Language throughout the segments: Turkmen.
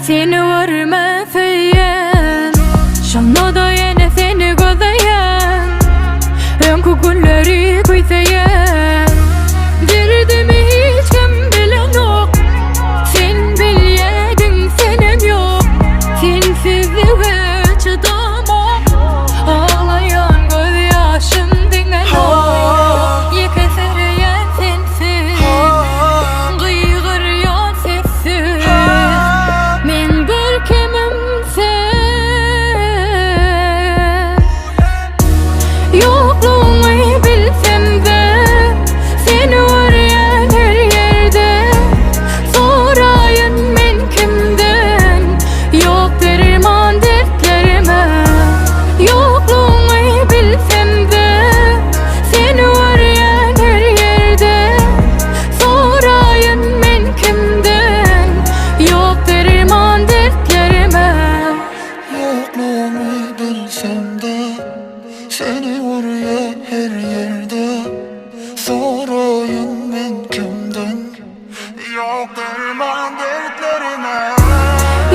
Seni görmän söýýän Şonda-da ýene seni gözleýän Öňki günleri küýseýän Derdimi hiç kim bilenok Sen bilýädiň senem ýok Sensizlige çydamok Aglaýan gözýaşym diňenok Ýeke sereýän sensiz Gygyrýan sessiz Meň bir kemim sen Ýoklugyňy bilsemde Seni görýän her ýerde Soraýyn men kimden Ýok derman dertlerime Ýoklugyňy bilsemde Seni görýän her ýerde Soraýyn men kimden Ýok derman dertlerime Ýoklugyňy bilsemde Seni görýän her ýerde Soraýyn men kimden Ýok derman dertlerime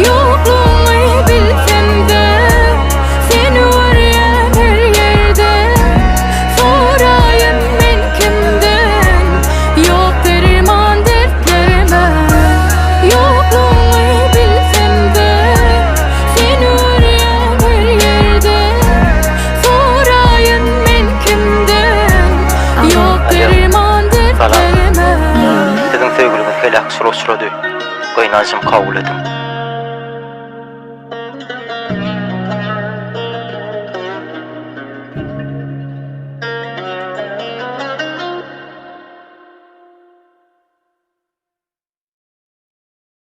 Ýoklugyňy bilsemde Seni görýän her ýerde Soraýyn men kimden Ýok derman dertlerime Ýoklugyňy bilsemde Seni görýän her ýerde Soraýyn men kimden Ýok derman dertlerime Siziň söýgüliňiz heläkçilige uçrady. Gynanjym kabul ediň.